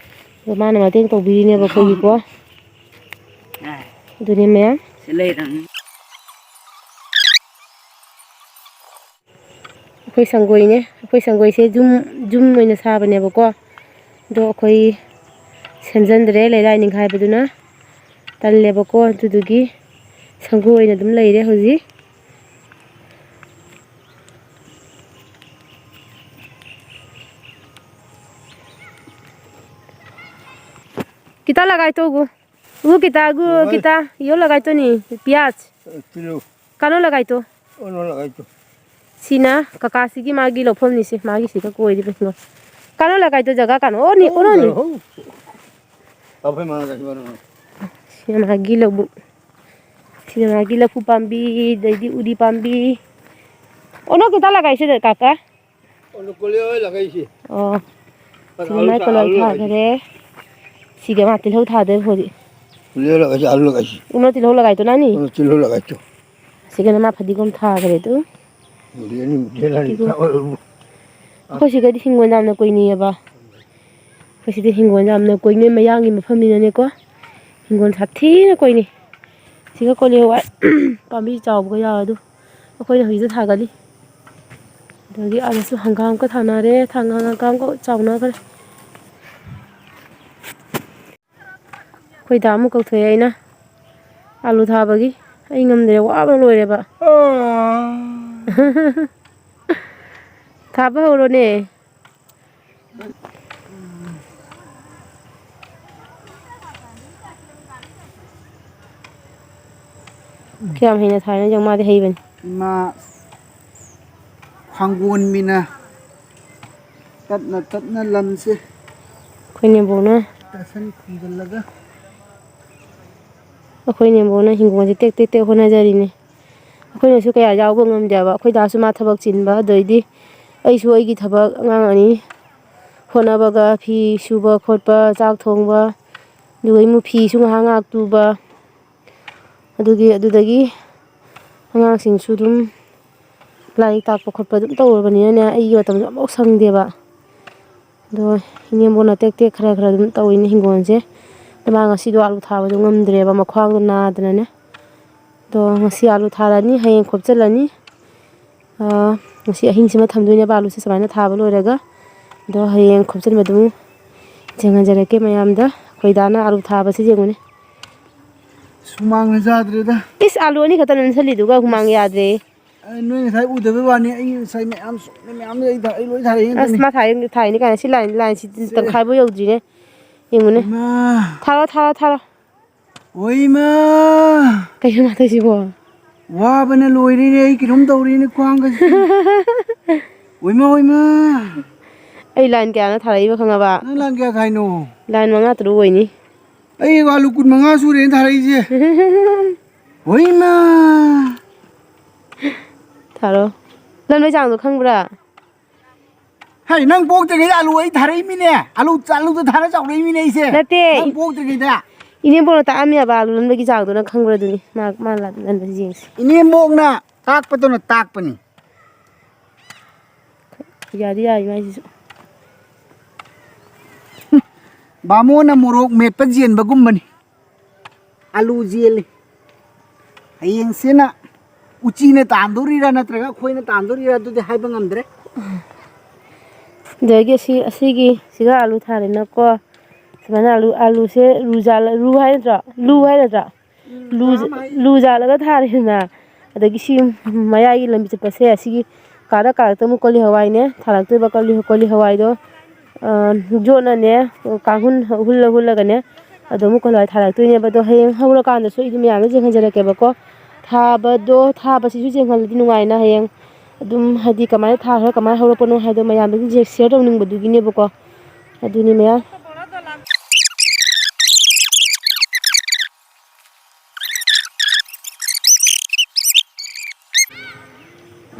ꯑꯗꯣ ꯃꯥꯅ ꯃꯇꯦꯡ ꯇꯧꯕꯤꯔꯤꯅꯦꯕ ꯑꯩꯈꯣꯏꯒꯤꯀꯣ꯫ ꯑꯗꯨꯅꯦ ꯃꯌꯥꯝ꯫ ꯁꯤ ꯂꯩꯔꯝꯅꯤ꯫ ꯑꯩꯈꯣꯏ ꯁꯪꯒꯣꯏꯅꯦ꯫ ꯑꯩꯈꯣꯏ ꯁꯪꯒꯣꯏꯁꯦ ꯖꯨꯝ, ꯖꯨꯝ ꯑꯣꯏꯅ ꯁꯥꯕꯅꯦꯕꯀꯣ꯫ ꯑꯗꯣ ꯑꯩꯈꯣꯏ ꯁꯦꯝꯖꯤꯟꯗ꯭ꯔꯦ, ꯂꯩꯔꯥꯏ ꯅꯤꯡꯈꯥꯏꯕꯗꯨꯅ ꯇꯜꯂꯦꯕꯀꯣ꯫ ꯑꯗꯨꯗꯨꯒꯤ ꯁꯪꯒꯣꯏ ꯑꯣꯏꯅ ꯑꯗꯨꯝ ꯂꯩꯔꯦ ꯍꯧꯖꯤꯛ꯫ कितना लगाए तो वो? वो कितना, वो हाँ। कितना? यो लगाए तो नहीं, प्याज। किलो। कानो लगाए तो? ओनो लगाए तो। ꯁꯤꯅ ꯀꯀꯥꯁꯤꯒꯤ ꯃꯥꯒꯤ ꯂꯧꯐꯝꯅꯤꯁꯦ, ꯃꯥꯒꯤ ꯁꯤꯗ ꯀꯣꯏꯔꯤꯕ ꯍꯤꯡꯒꯣꯜ꯫ ꯀꯥꯅꯣ ꯂꯒꯥꯏꯗꯣ ꯖꯒꯥ ꯀꯥꯅꯣ? ꯑꯣ, ꯅꯤ, ꯑꯣ, ꯑꯣꯅꯣ, ꯅꯤ꯫ ꯀꯥꯅꯣ, ꯍꯣ꯫ ꯑꯐꯩ ꯃꯥꯅ ꯀꯥꯏꯁꯤ ꯃꯥꯅ꯫ ꯁꯤꯅ ꯃꯥꯒꯤ ꯂꯧꯕꯨꯛ꯫ ꯁꯤꯅ ꯃꯥꯒꯤ ꯂꯐꯨ ꯄꯥꯝꯕꯤ, ꯑꯗꯩꯗꯤ ꯎꯔꯤ ꯄꯥꯝꯕꯤ꯫ ꯑꯣꯅꯣ ꯈꯤꯇ ꯂꯒꯥꯏꯁꯤꯗ ꯀꯥꯀꯥ꯫ ꯑꯣꯅꯣ ꯀꯣꯂꯤ ꯍꯣꯏ ꯂꯒꯥꯏꯁꯤ꯫ ꯑꯣ꯫ ꯁꯤꯅ ꯑꯥꯂꯨ ꯃꯥꯏ ꯊꯥ-, ꯀꯣꯂꯣꯟ ꯑꯥꯂꯨ ꯂꯒꯥꯏꯁꯤ꯫ ꯊꯥꯈꯔꯦ꯫ ꯁꯤꯒ ꯃꯥ ꯇꯤꯜꯍꯧ ꯊꯥꯗꯣꯏ ꯍꯧꯖꯤꯛ꯫ ꯀꯣꯂꯤ ꯍꯣꯏ ꯂꯒꯥꯏꯁꯤ, ꯑꯥꯂꯨ ꯂꯒꯥꯏꯁꯤ꯫ ꯎꯅꯣ ꯇꯤꯜꯍꯧ ꯂꯒꯥꯏꯗꯣ ꯅꯥꯅꯤ? ꯑꯣꯅꯣ ꯇꯤꯜꯍꯧ ꯂꯒꯥꯏꯗꯣ꯫ ꯁꯤꯒꯅ ꯃꯥ ꯐꯗꯤꯒꯣꯝ ꯊꯥꯈꯔꯦ ꯑꯗꯨ꯫ ꯃꯨꯂꯤ ꯑꯅꯤ ꯃꯨꯂꯤ ꯑꯅꯤ ꯐꯗꯤꯒꯣꯝ꯫ ꯊꯥ ꯑꯣꯏꯔꯕꯨ꯫ ꯑꯩꯈꯣꯏ ꯁꯤꯒꯗꯤ ꯍꯤꯡꯒꯣꯜ ꯌꯥꯝꯅ ꯀꯣꯏꯅꯤꯌꯦꯕ꯫ ꯑꯩꯈꯣꯏ ꯁꯤꯗꯤ ꯍꯤꯡꯒꯣꯜ ꯌꯥꯝꯅ ꯀꯣꯏꯅꯩ, ꯃꯌꯥꯡꯒꯤ ꯃꯐꯝꯅꯤꯅꯅꯦꯀꯣ꯫ ꯍꯤꯡꯒꯣꯜ ꯁꯥꯊꯤꯅ ꯀꯣꯏꯅꯩ꯫ ꯁꯤꯒ ꯀꯣꯂꯤ ꯍꯋꯥꯏ ꯄꯥꯝꯕꯤ ꯆꯥꯎꯕꯒ ꯌꯥꯎꯋꯦ ꯑꯗꯨ꯫ ꯑꯩꯈꯣꯏꯅ ꯍꯧꯖꯤꯛꯇ ꯊꯥꯒꯠꯂꯤ꯫ ꯑꯗꯒꯤ ꯑꯥꯗꯁꯨ ꯍꯪꯒꯥꯝꯒ ꯊꯥꯅꯔꯦ, ꯊꯥꯡꯒ ꯍꯪꯒꯥꯝꯒ ꯆꯥꯎꯅꯈ꯭ꯔꯦ꯫ ꯑꯩꯈꯣꯏ ꯗꯥ ꯑꯃꯨꯛ ꯀꯧꯊꯣꯛꯑꯦ ꯑꯩꯅ ꯑꯥꯂꯨ ꯊꯥꯕꯒꯤ꯫ ꯑꯩ ꯉꯝꯗ꯭ꯔꯦ, ꯋꯥꯕꯅ ꯂꯣꯏꯔꯦꯕ꯫ ꯊꯥꯕ ꯍꯧꯔꯣꯅꯦ꯫ ꯀꯌꯥꯝ ꯍꯩꯅ ꯊꯥꯏꯅꯣ ꯌꯦꯡꯉꯣ, ꯃꯥꯗꯤ ꯍꯩꯕꯅꯤ꯫ ꯏꯃꯥ ꯈ꯭ꯋꯥꯡꯒꯣꯟꯕꯤꯅ ꯇꯞꯅ ꯇꯞꯅ ꯂꯝꯁꯦ ꯑꯩꯈꯣꯏ ꯅꯦꯝꯕꯣꯛꯅ ꯇꯥꯁꯟ ꯈꯨꯝꯖꯤꯜꯂꯒ꯫ ꯑꯩꯈꯣꯏ ꯅꯦꯝꯕꯣꯛꯅ ꯍꯤꯡꯒꯣꯜꯁꯦ ꯇꯦꯛ ꯇꯦꯛ ꯇꯦꯛ ꯍꯣꯠꯅꯖꯔꯤꯅꯦ꯫ ꯑꯩꯈꯣꯏꯅꯁꯨ ꯀꯌꯥ ꯌꯥꯎꯕ ꯉꯝꯗꯦꯕ꯫ ꯑꯩꯈꯣꯏ ꯗꯥꯁꯨ ꯃꯥ ꯊꯕꯛ ꯆꯤꯟꯕ, ꯑꯗꯩꯗꯤ ꯑꯩꯁꯨ ꯑꯩꯒꯤ ꯊꯕꯛ, ꯑꯉꯥꯡ ꯑꯅꯤ ꯍꯣꯠꯅꯕꯒ, ꯐꯤ ꯁꯨꯕ ꯈꯣꯠꯄ, ꯆꯥꯛ ꯊꯣꯡꯕ, ꯑꯗꯨꯒ ꯏꯃꯨꯡ ꯐꯤꯁꯨ ꯉꯥꯏꯍꯥꯛ ꯉꯥꯏꯍꯥꯛ ꯇꯨꯕ, ꯑꯗꯨꯒꯤ, ꯑꯗꯨꯗꯒꯤ ꯑꯉꯥꯡꯁꯤꯡꯁꯨ ꯑꯗꯨꯝ ꯂꯥꯏꯔꯤꯛ ꯇꯥꯛꯄ ꯈꯣꯠꯄ ꯑꯗꯨꯝ ꯇꯧꯔꯕꯅꯤꯅꯅꯦ, ꯑꯩꯒꯤ ꯃꯇꯝꯁꯨ ꯑꯃꯐꯥꯎ ꯁꯪꯗꯦꯕ꯫ ꯑꯗꯣ ꯏꯅꯦꯝꯕꯣꯛꯅ ꯇꯦꯛ ꯇꯦꯛ ꯈꯔ ꯈꯔ ꯑꯗꯨꯝ ꯇꯧꯔꯤꯅꯦ ꯍꯤꯡꯒꯣꯜꯁꯦ꯫ ꯑꯗꯣ ꯃꯥ ꯉꯁꯤꯗꯣ ꯑꯥꯂꯨ ꯊꯥꯕꯗꯣ ꯉꯝꯗ꯭ꯔꯦꯕ, ꯃꯈ꯭ꯋꯥꯡꯗꯣ ꯅꯥꯗꯅꯅꯦ꯫ ꯑꯗꯣ ꯉꯁꯤ ꯑꯥꯂꯨ ꯊꯥꯔꯅꯤ, ꯍꯌꯦꯡ ꯈꯣꯞꯆꯜꯂꯅꯤ꯫ ꯑꯥ, ꯉꯁꯤ ꯑꯍꯤꯡꯁꯤꯃ ꯊꯝꯗꯣꯏꯅꯦꯕ ꯑꯥꯂꯨꯁꯦ ꯁꯨꯃꯥꯏꯅ ꯊꯥꯕ ꯂꯣꯏꯔꯒ꯫ ꯑꯗꯣ ꯍꯌꯦꯡ ꯈꯣꯞꯆꯟꯕꯗꯨ ꯑꯃꯨꯛ ꯌꯦꯡꯍꯟꯖꯔꯛꯀꯦ ꯃꯌꯥꯝꯗ꯫ ꯑꯩꯈꯣꯏ ꯗꯥꯅ ꯑꯥꯂꯨ ꯊꯥꯕꯁꯤ ꯌꯦꯡꯉꯨꯅꯦ꯫ ꯁꯨꯃꯥꯡꯅ ꯆꯥꯗ꯭ꯔꯦꯗ꯫ ꯏꯁ, ꯑꯥꯂꯨ ꯑꯅꯤ ꯈꯛꯇ ꯅꯟꯁꯜꯂꯤꯗꯨꯒ ꯍꯨꯃꯥꯡ ꯌꯥꯗ꯭ꯔꯦ꯫ ꯑꯩ ꯅꯣꯏ ꯉꯁꯥꯏ ꯎꯗꯕꯩ ꯋꯥꯅꯤ꯫ ꯑꯩ ꯉꯁꯥꯏ ꯃꯌꯥꯝ ꯁꯣꯛꯅ ꯃꯌꯥꯝ ꯂꯩ, ꯑꯩ ꯂꯣꯏ ꯊꯥꯔꯛꯏ ꯑꯁ, ꯉꯥꯛꯇꯅꯤ꯫ ꯃꯥ ꯊꯥꯔꯛꯏ, ꯊꯥꯔꯛꯏꯅꯤ ꯀꯥꯏꯅ꯫ ꯁꯤ line, line ꯁꯤ ꯁꯦ꯫ ꯇꯪꯈꯥꯏꯐꯥꯎ ꯌꯧꯗ꯭ꯔꯤꯅꯦ꯫ ꯌꯦꯡꯉꯨꯅꯦ꯫ ꯏꯃꯥ꯫ ꯊꯥꯔꯣ, ꯊꯥꯔꯣ, ꯊꯥꯔꯣ꯫ ꯑꯣꯏꯃꯥ! ꯀꯩꯅꯣ ꯃꯥ ꯇꯧꯏꯁꯤꯕꯣ? ꯋꯥꯕꯅ ꯂꯣꯏꯔꯦꯅꯦ, ꯑꯩ ꯀꯩꯅꯣꯝ ꯇꯧꯔꯦꯅꯦ, ꯈ꯭ꯋꯥꯡꯒꯁꯦ꯫ ꯑꯣꯏꯃꯥ, ꯑꯣꯏꯃꯥ! ꯑꯩ line ꯀꯌꯥꯅꯣ ꯊꯥꯔꯛꯏꯕ ꯈꯪꯉꯕ? ꯅꯪ line ꯀꯌꯥ ꯊꯥꯏꯅꯣ? Line ꯃꯉꯥ ꯇꯔꯨꯛ ꯑꯣꯏꯅꯤ꯫ ꯑꯩ ꯑꯥꯂꯨ ꯀꯨꯟ ꯃꯉꯥ ꯁꯨꯔꯦꯅ ꯊꯥꯔꯛꯏꯁꯦ꯫ ꯑꯣꯏꯃꯥ! ꯊꯥꯔꯣ꯫ ꯂꯟꯕꯩ ꯆꯥꯡꯗꯣ ꯈꯪꯕ꯭ꯔꯥ? ꯍꯩ, ꯅꯪ ꯄꯣꯛꯇ꯭ꯔꯤꯉꯩꯗ ꯑꯂꯨ ꯑꯩ ꯊꯥꯔꯛꯏꯃꯤꯅꯦ꯫ ꯑꯂꯨ, ꯑꯂꯨꯗ ꯊꯥꯔ ꯆꯥꯎꯔꯛꯏꯃꯤꯅꯦ ꯑꯩꯁꯦ꯫ ꯅꯠꯇꯦ, ꯅꯪ ꯏ-, ꯄꯣꯛꯇ꯭ꯔꯤꯉꯩꯗ꯫ ꯏꯅꯦꯝꯕꯣꯛꯅ ꯇꯥꯛꯑꯝꯃꯦꯕ ꯑꯂꯨ ꯂꯟꯕꯒꯤ ꯆꯥꯡꯗꯣ, ꯅꯪ ꯈꯪꯕ꯭ꯔꯥ ꯑꯗꯨꯅꯤ? ꯃꯥ, ꯃꯥ ꯂꯟ-, ꯂꯟꯕꯁꯤ ꯌꯦꯡꯁꯤ꯫ ꯏꯅꯦꯝꯕꯣꯛꯅ ꯇꯥꯛꯄꯗꯨꯅ ꯇꯥꯛꯄꯅꯤ꯫ ꯌꯥꯗꯤ ꯌꯥꯏ ꯃꯥꯏꯁꯤꯁꯨ꯫ ꯕꯥꯃꯣꯟꯅ ꯃꯣꯔꯣꯛ ꯃꯦꯠꯄ ꯆꯦꯟꯕꯒꯨꯝꯕꯅꯤ꯫ ꯑꯂꯨ ꯆꯦꯜꯂꯤ꯫ ꯍꯌꯦꯡꯁꯤꯅ ꯎꯆꯤꯅ ꯇꯥꯟꯗꯣꯔꯤꯔꯥ ꯅꯠꯇ꯭ꯔꯒ ꯑꯩꯈꯣꯏꯅ ꯇꯥꯟꯗꯣꯔꯤꯔꯥ ꯑꯗꯨꯗꯤ ꯍꯥꯏꯕ ꯉꯝꯗ꯭ꯔꯦ꯫ ꯑꯗꯒꯤ ꯑꯁꯤ, ꯑꯁꯤꯒꯤ ꯁꯤꯒ ꯑꯂꯨ ꯊꯥꯔꯦꯅꯀꯣ꯫ ꯁꯨꯃꯥꯏꯅ ꯑꯂꯨ, ꯑꯂꯨꯁꯦ ꯔꯨ ꯖꯥꯜꯂ-, ꯔꯨ ꯍꯥꯏ ꯅꯠꯇ꯭ꯔꯣ? ꯂꯨ ꯍꯥꯏ ꯅꯠꯇ꯭ꯔꯣ? ꯎꯝ, ꯂꯨ-, ꯀꯥꯝ ꯍꯥꯏ꯫ ꯂꯨ ꯖꯥꯜꯂꯒ ꯊꯥꯔꯦꯗꯅ꯫ ꯑꯗꯒꯤ ꯁꯤ ꯃꯌꯥꯏꯒꯤ ꯂꯝꯕꯤ ꯆꯠꯄꯁꯦ ꯑꯁꯤꯒꯤ ꯀꯥꯔꯛ ꯀꯥꯔꯛꯇ ꯑꯃꯨꯛ ꯀꯣꯂꯤ ꯍꯋꯥꯏꯅꯦ ꯊꯥꯔꯛꯇꯣꯏꯕ꯫ ꯀꯣꯂꯤ, ꯀꯣꯂꯤ ꯍꯋꯥꯏꯗꯣ, ꯑ, ꯌꯣꯠꯅꯅꯦ, ꯀꯥꯡꯍꯨꯟ ꯍꯨꯜꯂ ꯍꯨꯜꯂꯒꯅꯦ, ꯑꯗꯣ ꯑꯃꯨꯛ ꯀꯣꯂꯤ ꯍꯋꯥꯏ ꯊꯥꯔꯛꯇꯣꯏꯅꯦꯕ꯫ ꯑꯗꯣ ꯍꯌꯦꯡ ꯍꯧꯔꯀꯥꯟꯗꯁꯨ ꯑꯩ ꯑꯗꯨꯝ ꯃꯌꯥꯝꯗ ꯌꯦꯡꯍꯟꯖꯔꯛꯀꯦꯕꯀꯣ꯫ ꯊꯥꯕꯗꯣ, ꯊꯥꯕꯁꯤꯁꯨ ꯌꯦꯡꯍꯜꯂꯗꯤ ꯅꯨꯡꯉꯥꯏꯅ, ꯍꯌꯦꯡ ꯑꯗꯨꯝ ꯍꯥꯏꯗꯤ ꯀꯃꯥꯏꯅ ꯊꯥꯈ꯭ꯔ, ꯀꯃꯥꯏꯅ ꯍꯧꯔꯛꯄꯅꯣ ꯍꯥꯏꯗꯣ ꯃꯌꯥꯝꯗ ꯑꯗꯨꯝ share ꯇꯧꯅꯤꯡꯕꯗꯨꯒꯤꯅꯦꯕꯀꯣ꯫ ꯑꯗꯨꯅꯤ ꯃꯌꯥꯝ꯫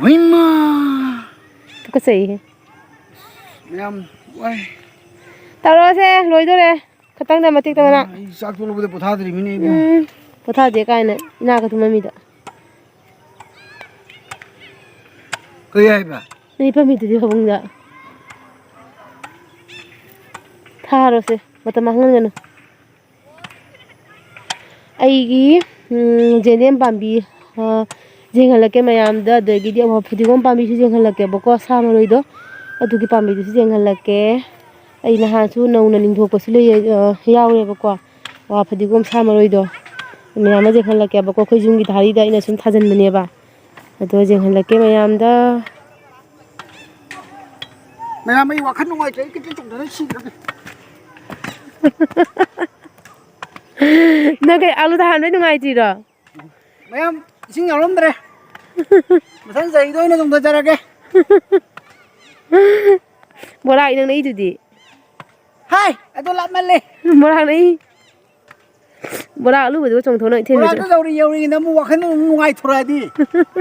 ꯍꯣꯏꯃꯥ! ꯇꯨꯀꯠꯆꯩꯍꯦ꯫ ꯃꯌꯥꯝ ꯋꯥꯏ꯫ ꯇꯧꯔꯛꯑꯣꯁꯦ, ꯂꯣꯏꯗꯣꯔꯦ꯫ ꯈꯇꯪꯗ ꯃꯇꯦꯛꯇ ꯃꯅꯥ꯫ ꯑꯩ ꯆꯥꯛ ꯇꯣꯛꯂꯛꯄꯗ ꯄꯣꯊꯥꯗ꯭ꯔꯤꯃꯤꯅꯦ ꯏꯕꯨꯡ꯫ ꯎꯝ, ꯄꯣꯊꯥꯗꯦ ꯀꯥꯏꯅ ꯏꯅꯥꯛ ꯀ ꯊꯨꯝꯃꯝꯃꯤꯗ꯫ ꯀꯔꯤ ꯍꯥꯏꯕ? ꯅꯪ ꯍꯤꯞꯄꯝꯃꯤꯗꯨꯗꯤ ꯐꯃꯨꯡꯗ꯫ ꯊꯥꯔꯣꯁꯦ, ꯃꯇꯝ ꯃꯥꯡꯍꯟꯒꯅꯨ꯫ ꯑꯩꯒꯤ, ꯎꯝ, ꯌꯦꯟꯗꯦꯝ ꯄꯥꯝꯕꯤ, ꯑ, ꯌꯦꯡꯍꯜꯂꯛꯀꯦ ꯃꯌꯥꯝꯗ, ꯑꯗꯒꯤꯗꯤ ꯑꯋꯥ ꯐꯗꯤꯒꯣꯝ ꯄꯥꯝꯕꯤꯁꯨ ꯌꯦꯡꯍꯜꯂꯛꯀꯦꯕꯀꯣ, ꯁꯥ ꯃꯔꯣꯏꯗꯣ, ꯑꯗꯨꯒꯤ ꯄꯥꯝꯕꯤꯗꯨꯁꯨ ꯌꯦꯡꯍꯜꯂꯛꯀꯦ꯫ ꯑꯩ ꯅꯍꯥꯟꯁꯨ ꯅꯧꯅ ꯂꯤꯡꯊꯣꯛꯄꯁꯨ ꯂꯩ, ꯑ, ꯌꯥꯎꯔꯦꯕꯀꯣ꯫ ꯑꯋꯥ ꯐꯗꯤꯒꯣꯝ ꯁꯥ ꯃꯔꯣꯏꯗꯣ ꯃꯌꯥꯝ ꯑꯃ ꯌꯦꯡꯍꯜꯂꯛꯀꯦꯕꯀꯣ, ꯑꯩꯈꯣꯏ ꯌꯨꯝꯒꯤ ꯙꯥꯔꯤꯗ ꯑꯩꯅ ꯁꯨꯝ ꯊꯥꯖꯤꯟꯕꯅꯦꯕ꯫ ꯑꯗꯣ ꯌꯦꯡꯍꯜꯂꯛꯀꯦ ꯃꯌꯥꯝꯗ꯫ ꯃꯌꯥꯝ, ꯑꯩ ꯋꯥꯈꯜ ꯅꯨꯡꯉꯥꯏꯇ꯭ꯔꯦ, ꯑꯩ ꯈꯤꯇꯪ ꯆꯣꯡꯊꯔ ꯁꯤꯈ꯭ꯔꯒꯦ꯫ ꯅꯪ ꯀꯩ ꯑꯥꯂꯨ ꯊꯥꯍꯟꯕꯩ ꯅꯨꯡꯉꯥꯏꯇ꯭ꯔꯤꯔꯣ? ꯃꯌꯥꯝ, ꯏꯁꯤꯡ ꯌꯥꯎꯔꯝꯗ꯭ꯔꯦ꯫ ꯃꯊꯪ ꯆꯍꯤꯗ ꯑꯣꯏꯅ ꯆꯣꯡꯊꯖꯔꯒꯦ꯫ ꯕꯣꯔꯥ ꯅꯪ ꯅꯛꯏꯗꯨꯗꯤ꯫ ꯍꯥꯏ, ꯑꯗꯨ ꯂꯥꯞꯃꯜꯂꯦ꯫ ꯕꯣꯔꯥ ꯅꯛꯏ꯫ ꯕꯣꯔꯥ ꯑꯂꯨꯕꯗꯨꯒ ꯆꯣꯡꯊꯣꯛꯅ ꯏꯊꯦꯟ ꯕꯣꯔꯥꯗꯨ ꯌꯧꯔꯤ ꯌꯧꯔꯤꯉꯩꯗ ꯑꯃꯨꯛ ꯋꯥꯈꯜ ꯑꯃꯨꯛ ꯅꯨꯡꯉꯥꯏꯊꯣꯔꯛꯑꯗꯤ꯫